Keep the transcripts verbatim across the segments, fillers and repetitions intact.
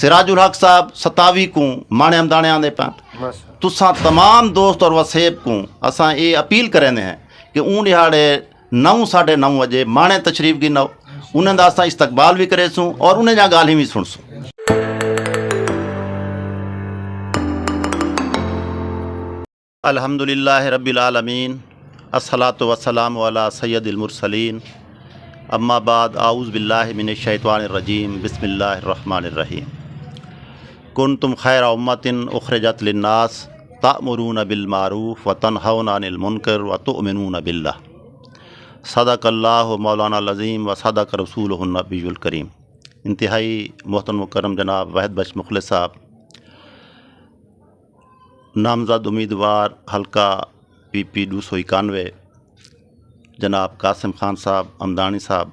سراج الحق صاحب ستاوی کوں ماݨے امداݨے آندے پئن۔ تساں تمام دوست اور وسیب کوں اساں اے اپیل کریندے ہیں کہ اوں ݙیہاڑے نو ساڈھے نو وجے ماݨے تشریف گھن آؤ۔ انہیں دا اساں استقبال وی کریسوں اور انہیں دیاں ڳالھیں وی سݨسوں۔ الحمد للہ رب العالمین، الصلاۃ والسلام علی سید المرسلین، اما بعد، اعوذ باللہ من الشیطان الرجیم، بسم اللہ الرحمن الرحیم۔ کنتم خیر امۃ اخرجت للناس تأمرون بالمعروف وتنہون عن المنکر وتؤمنون باللہ۔ صدق اللہ مولانا العظیم و صدق رسولہ النبی الکریم۔ انتہائی محترم مکرم جناب وحید بخش مخلص صاحب، نامزد امیدوار حلقہ پی پی ݙو سو اکانوے، جناب قاسم خان صاحب امداݨی صاحب،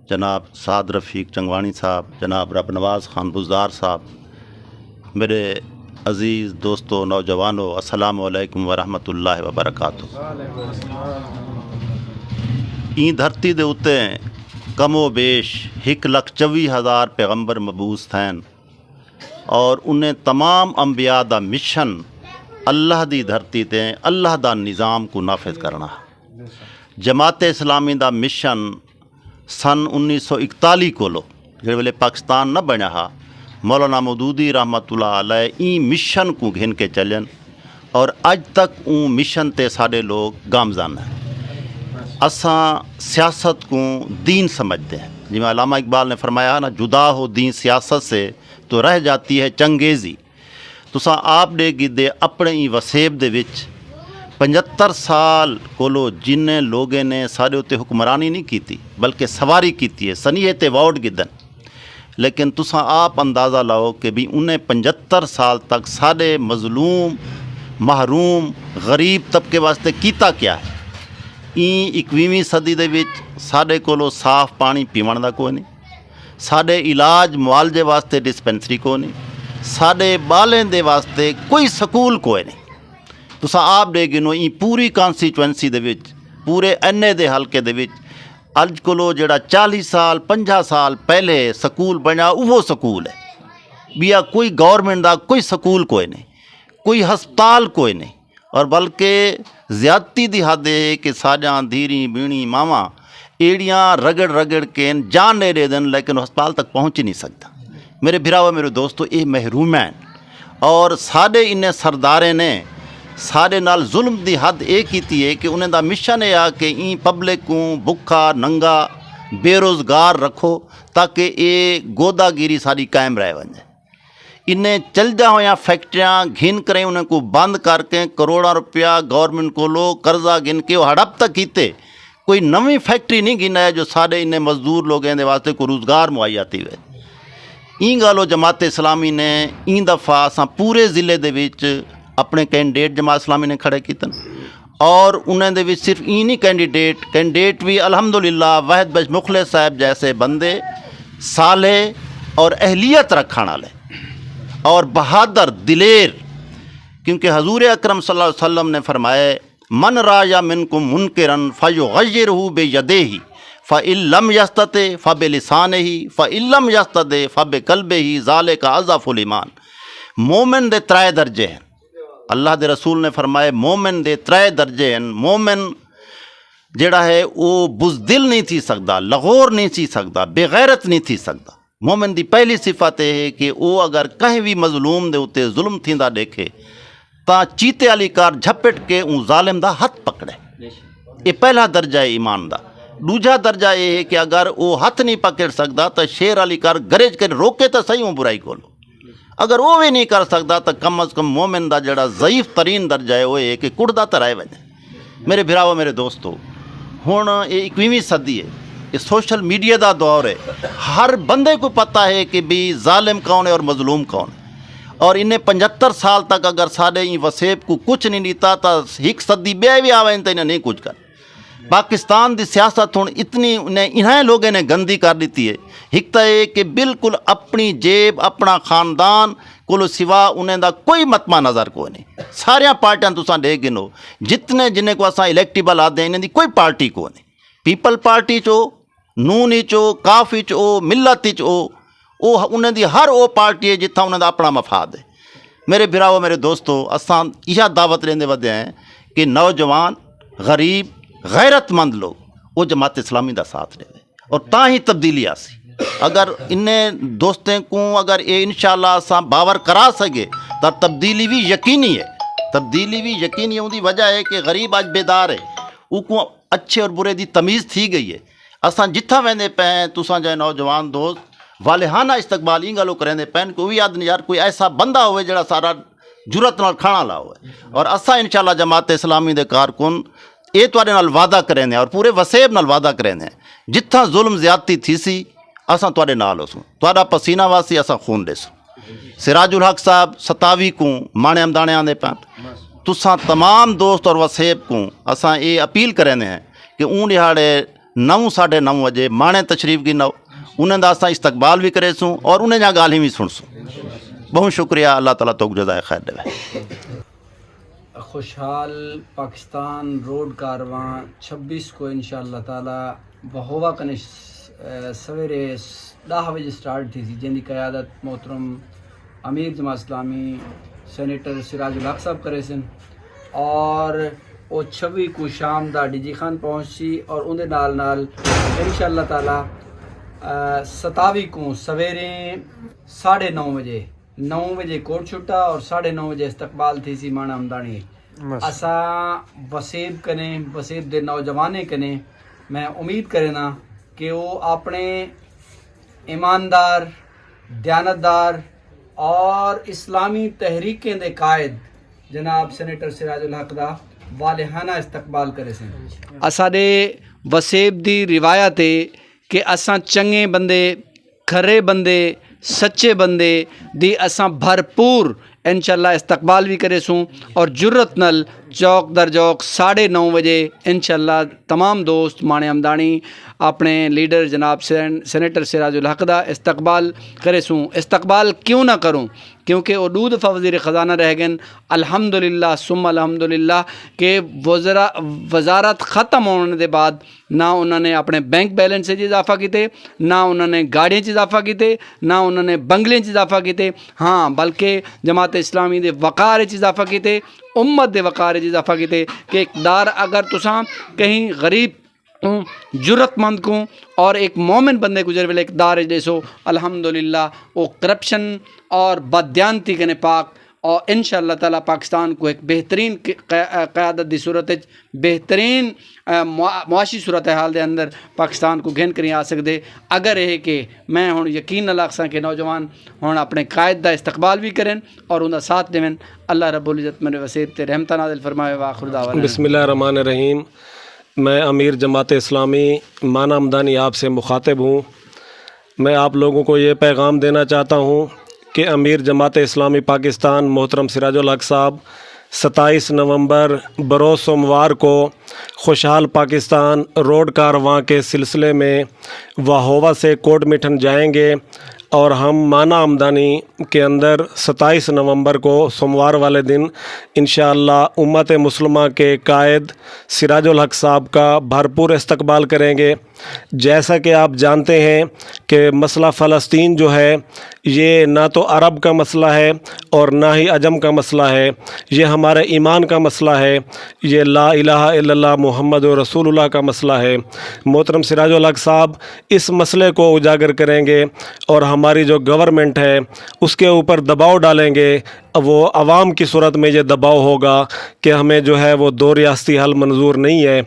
جناب سعد رفیق چنگواݨی صاحب، جناب رب نواز خان بزدار صاحب، میرے عزیز دوستو، نوجوانو، السلام علیکم ورحمۃ اللہ وبرکاتہ۔ ایں دھرتی دے اتے کم و بیش ہک لکھ چوی ہزار پیغمبر مبعوث تھین، اور انہیں تمام انبیاء دا مشن اللہ دی دھرتی تے اللہ دا نظام کو نافذ کرنا۔ جماعت اسلامی دا مشن سن انیس سو اکتالیس کولو، جڑے ویلے پاکستان نہ بنیا ہا، مولانا مودودی رحمۃ اللہ علیہ ایں مشن کو گھن کے چلن، اور اج تک اوں مشن تے ساڈے لوگ گامزن ہیں۔ اساں سیاست کو دین سمجھتے ہیں۔ جی میں علامہ اقبال نے فرمایا نا، جدا ہو دین سیاست سے تو رہ جاتی ہے چنگیزی۔ تساں آپ ݙے گھدے اپݨے ایں وسیب دے وچ پنجھتر سال کولو جنہیں لوگیں نے ساݙے اتے حکمرانی نہیں کیتی، بلکہ سواری کیتی ہے، سنیہے تے ووٹ گھدن۔ لیکن تساں آپ اندازہ لاؤ کہ بھی انہیں پنجھتر سال تک ساݙے مظلوم، محروم، غریب طبقے واسطے کیتا کیا ہے؟ ایں اکویہویں صدی دے وچ ساݙے کولو صاف پاݨی پیوݨ دا کوئی نہیں۔ ساݙے علاج معالجے واسطے ڈسپنسری کوئی نہیں، ساݙے ٻالیں دے واسطے کوئی سکول کوئی نہیں۔ تساں آپ ݙے گھنو، ایں پوری کانسٹیچوئنسی دے وچ، پورے این اے دے حلقے دے وچ اڄ کولو جڑا چالیہہ سال، پنجاہ سال پہلے سکول بݨیا، اوہو سکول ہے۔ ٻیا کوئی گورنمنٹ دا کوئی سکول کوئی نہیں، کوئی ہسپتال کوئی نہیں۔ اور بلکہ زیادتی دی حد اے ہے کہ ساݙیاں دھیریں بھیݨیں ماواں ایڑیاں رگڑ رگڑ کے جان ݙے ݙیندن، لیکن ہسپتال تک پہنچ ہی نہیں سڳدا۔ میرے بھراؤ، میرے دوستو، اے محروم ہیں۔ اور ساݙے انہیں سرداریں نے ساݙے نال ظلم دی حد اے کیتی ہے کہ انہیں دا مشن اے آ کہ ایں پبلک کوں بکھا، ننگا، بے روزگار رکھو، تاکہ اے گودا گیری ساݙی قائم رہ ونڄے۔ انہیں چلدا ہویاں فیکٹریاں گھن کریں انہیں کو بند کر کے کروڑاں روپیہ گورنمنٹ کولو قرضہ گھن کے وہ ہڑپ تک کیتے۔ کوئی نویں فیکٹری نہیں گھن آیا جو ساڈے انہیں مزدور لوگیں دے واسطے کوئی روزگار مہیا تھی وے۔ ایں گالو جماعت اسلامی نے ایں دفعہ اساں پورے ضلع دے وچ اپنے کینڈیڈیٹ جماعت اسلامی نے کھڑے کیتن۔ اور انہیں دے وچ صرف ایں نہیں، کینڈیڈیٹ کینڈیڈیٹ بھی الحمدللہ وحید بخش مخلص صاحب جیسے بندے، صالح اور اہلیت رکھن والے اور بہادر دلیر۔ کیونکہ حضور اکرم صلی اللہ علیہ وسلم نے فرمایا، من رایا منکم منکرا فلیغیرہ بیدہ، فان لم یستطع فبلسانہ، فان لم یستطع فبقلبہ، ذالک اضعف الایمان۔ مومن دے ترائے درجے ہیں۔ اللہ دے رسول نے فرمائے، مومن دے ترائے درجے ہیں۔ مومن جڑا ہے، او بزدل نہیں تھی سکدا، لغور نہیں تھی سکدا، بے غیرت نہیں تھی سکدا۔ مومن دی پہلی صفت اے ہے کہ او اگر کہیں وی مظلوم دے اتے ظلم تھیندا ݙیکھے تاں چیتے آلی کار جھپٹ کے اوں ظالم دا ہتھ پکڑے۔ اے پہلا درجہ ہے ایمان دا۔ ݙوجھا درجہ اے ہے کہ اگر او ہتھ نہیں پکڑ سڳدا تاں شیر آلی کار گریج کے روکے تاں صحیح اوں برائی کولو۔ اگر او وی نہیں کر سڳدا تاں کم از کم مومن دا جڑا ضعیف ترین درجہ ہے، او اے ہے کہ کڑھدا تاں رہ ونڄے۔ میرے بھراؤ، میرے دوستو، ہݨ اے اکویہویں صدی ہے، اے سوشل میڈیا دا دور ہے، ہر بندے کو پتہ ہے کہ بھی ظالم کون ہے اور مظلوم کون ہے۔ اور انہیں پنجھتر سال تک اگر ساݙے ایں وسیب کو کچھ نہیں ݙتا تاں ہک صدی ٻئے وی آ ونڄن تاں انہیں نہیں کچھ کر۔ پاکستان دی سیاست ہݨ اتنی انہیں، انہیں لوگیں نے گندی کر ݙتی ہے۔ ہک تاں اے کہ بالکل اپݨی جیب، اپݨا خاندان کولو سوا انہیں دا کوئی مطمع نظر کوئی نہیں۔ ساریاں پارٹیاں تساں ݙیکھ گھنو، جتنے جنہیں کو اساں الیکٹیبل آہدے ہیں، انہیں دی کوئی پارٹی کوئی نہیں۔ پیپل پارٹی چ او، نون اچ او، کاف اچ او، ملت اچ او، او انہاں دی ہر او پارٹی ہے جتھاں انہاں دا اپنا مفاد ہے۔ میرے بھراؤ، میرے دوستو، اساں ایہا دعوت ݙیندے ودے ہیں کہ نوجوان، غریب، غیرت مند لوگ او جماعت اسلامی دا ساتھ ݙیوے اور تاں ہی تبدیلی آسی۔ اگر انہیں دوستیں کوں اگر اے انشاءاللہ اساں باور کرا سڳے تاں تبدیلی وی یقینی ہے۔ تبدیلی وی یقینی ہے۔ اوندی وجہ ہے کہ غریب اڄ بیدار ہے، اوکوں اچھے اور برے دی تمیز تھی ڳئی ہے۔ اساں جتھاں ویندے پئے ہیں، تساں جئے نوجوان دوست والہانہ استقبال ایں ڳالھوں کریندے پئے ہن کہ او وی آہدن، یار، کوئی ایسا بندہ ہووے جیڑھا سارا جرات نال کھانا لا ہووے۔ اور اساں انشاءاللہ جماعت اسلامی دے کارکن اے تہاݙے نال وعدہ کریندے ہیں اور پورے وسیب نال وعدہ کریندے ہیں، جتھاں ظلم زیادتی تھیسی، اساں تہاݙے نال ہوسوں، تہاݙا پسینہ واسی، اساں خون ݙیسوں۔ سراج الحق صاحب ستاوی کوں ماݨے امداݨے آندے پئے ہن۔ تساں تمام دوست اور وسیب کوں اساں اے اپیل کریندے ہیں کہ اوں ݙیہاڑے نو، ساڈھے نو وجے ماݨے تشریف گھن آؤ، انہاں دا اساں استقبال وی کریسوں اور انہاں دیاں ڳالھیں وی سݨسوں۔ ٻہوں شکریہ، اللہ تعالیٰ توک جزائے خیر ݙیوے۔ خوشحال پاکستان روڈ کارواں چھبیس کو انشاءاللہ تعالیٰ وہوہ کنے س-، اے، سویرے س-، ݙاہ وجے سٹارٹ تھیسی، جیندی قیادت محترم امیر جماعت اسلامی سینیٹر سراج الحق صاحب کریسن، اور او چھوی کوں شام دا ڈی جی خان پہنچسی اور اوندے نال نال انشاءاللہ تعالیٰ، آ، ستاوی کوں سویرے ساڑھے نو وجے، نو وجے کوٹ چھٹا اور ساڑھے نو وجے استقبال تھیسی ماݨا امداݨی۔ اساں وسیب کنے، وسیب دے نوجوانیں کنے میں امید کرینداں کہ او اپݨے ایماندار، دیانتدار اور اسلامی تحریکیں دے قائد جناب سینیٹر سراج الحق دا والہانہ استقبال کریسن۔ اساݙے وسیب دی روایت ہے کہ اساں چنڳے بندے، کھرے بندے، سچے بندے دی اساں بھرپور انشاءاللہ استقبال وی کریسوں اور جرات نال چوک در چوک ساڑھے نو وجے انشاءاللہ تمام دوست ماݨے امداݨی اپݨے لیڈر جناب سین-، سینیٹر سراج الحق دا استقبال کریسوں۔ استقبال کیوں نہ کروں؟ کیونکہ او ݙو دفعہ وزیر خزانہ رہ ڳئن۔ الحمدللہ ثم الحمدللہ کہ وزرا-، وزارت ختم ہووݨ دے بعد نہ انہاں نے اپݨے بینک بیلنس اچ اضافہ کیتے، نہ انہاں نے گاڑیاں اچ اضافہ کیتے، نہ انہاں نے بنگلیاں اچ اضافہ کیتے، ہاں، بلکہ جماعت اسلامی دے وقار اچ اضافہ کیتے، امت دے وقار اچ اضافہ کیتے کہ اقدار اگر تساں کہیں غریب کوں، جرات مند کوں اور ایک مومن بندے کوں جیڑھے ویلے اقدار اچ ݙیسو، الحمدللہ او کرپشن اور بددیانتی کنے پاک اور انشاءاللہ تعالیٰ پاکستان کوں ہک بہترین ق-، ق-، قیادت دی صورت اچ بہترین، آ، معا-، معاشی صورتحال دے اندر پاکستان کوں گھن کری آ سڳدے۔ اگر اے کہ میں ہݨ یقین نال آکھساں کہ نوجوان ہݨ اپݨے قائد دا استقبال وی کرن اور اوندا ساتھ ݙیون۔ اللہ رب العزت میݙے وسیب تے رحمتاں نازل فرماوے۔ وآخر دعوانا۔ بسم اللہ الرحمن الرحیم۔ میں امیر جماعت اسلامی مانا امدانی آپ سے مخاطب ہوں۔ میں آپ لوگوں کو یہ پیغام دینا چاہتا ہوں کہ امیر جماعت اسلامی پاکستان محترم سراج الحق صاحب ستائیس نومبر، بروز سوموار کو، خوشحال پاکستان روڈ کارواں کے سلسلے میں واہوہ سے کوٹ مٹھن جائیں گے اور ہم مانا آمدانی کے اندر ستائیس نومبر کو، سوموار والے دن، انشاءاللہ امت مسلمہ کے قائد سراج الحق صاحب کا بھرپور استقبال کریں گے۔ جیسا کہ آپ جانتے ہیں کہ مسئلہ فلسطین جو ہے، یہ نہ تو عرب کا مسئلہ ہے اور نہ ہی عجم کا مسئلہ ہے، یہ ہمارے ایمان کا مسئلہ ہے، یہ لا الہ الا اللہ محمد رسول اللہ کا مسئلہ ہے۔ محترم سراج الحق صاحب اس مسئلے کو اجاگر کریں گے اور ہماری جو گورنمنٹ ہے، اس کے اوپر دباؤ ڈالیں گے۔ وہ عوام کی صورت میں یہ دباؤ ہوگا کہ ہمیں جو ہے وہ دو ریاستی حل منظور نہیں ہے۔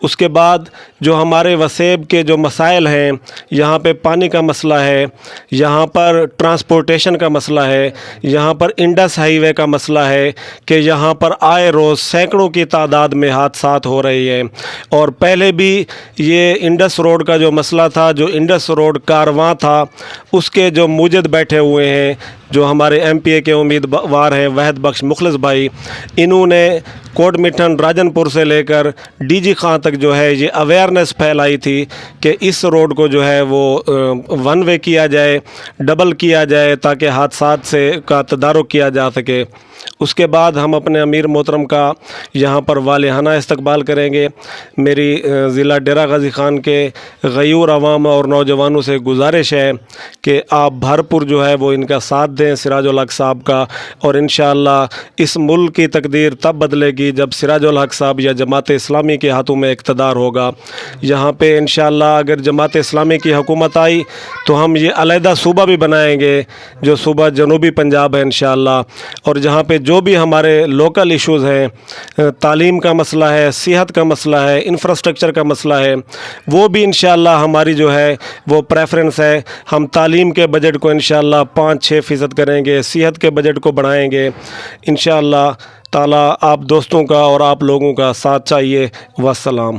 اس کے بعد جو ہمارے وسیب کے جو مسائل ہیں، یہاں پہ پانی کا مسئلہ ہے، یہاں پر ٹرانسپورٹیشن کا مسئلہ ہے، یہاں پر انڈس ہائی وے کا مسئلہ ہے کہ یہاں پر آئے روز سینکڑوں کی تعداد میں حادثات ہو رہے ہیں۔ اور پہلے بھی یہ انڈس روڈ کا جو مسئلہ تھا، جو انڈس روڈ کارواں تھا، اس کے جو موجد بیٹھے ہوئے ہیں، جو ہمارے ایم پی اے کے امیدوار ہیں وحید بخش مخلص بھائی، انہوں نے کوٹ مٹھن راجن پور سے لے کر ڈی جی خان تک جو ہے یہ اویئرنیس پھیلائی تھی کہ اس روڈ کو جو ہے وہ، آ، ون وے کیا جائے، ڈبل کیا جائے، تاکہ حادثات سے، کا تدارک کیا جا سکے۔ اس کے بعد ہم اپنے امیر محترم کا یہاں پر والہانہ استقبال کریں گے۔ میری ضلع ڈیرہ غازی خان کے غیور عوام اور نوجوانوں سے گزارش ہے کہ آپ بھرپور جو ہے وہ ان کا ساتھ دیں، سراج الحق صاحب کا، اور انشاءاللہ اس ملک کی تقدیر تب بدلے گی جب سراج الحق صاحب یا جماعت اسلامی کے ہاتھوں میں اقتدار ہوگا۔ یہاں پہ انشاءاللہ اگر جماعت اسلامی کی حکومت آئی تو ہم یہ علیحدہ صوبہ بھی بنائیں گے، جو صوبہ جنوبی پنجاب ہے انشاءاللہ، اور جہاں پہ جو بھی ہمارے لوکل ایشوز ہیں، تعلیم کا مسئلہ ہے، صحت کا مسئلہ ہے، انفراسٹرکچر کا مسئلہ ہے، وہ بھی انشاءاللہ ہماری جو ہے وہ پریفرنس ہے۔ ہم تعلیم کے بجٹ کو انشاءاللہ پانچ چھ فیصد کریں گے، صحت کے بجٹ کو بڑھائیں گے۔ انشاءاللہ تعالیٰ آپ دوستوں کا اور آپ لوگوں کا ساتھ چاہیے۔ والسلام۔